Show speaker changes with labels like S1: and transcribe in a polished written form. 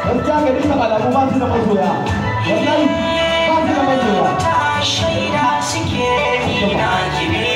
S1: Gaskiya ga dukkan alamu ba su da masoya. Wallahi ba su da masoya.
S2: Shaida suke ni na.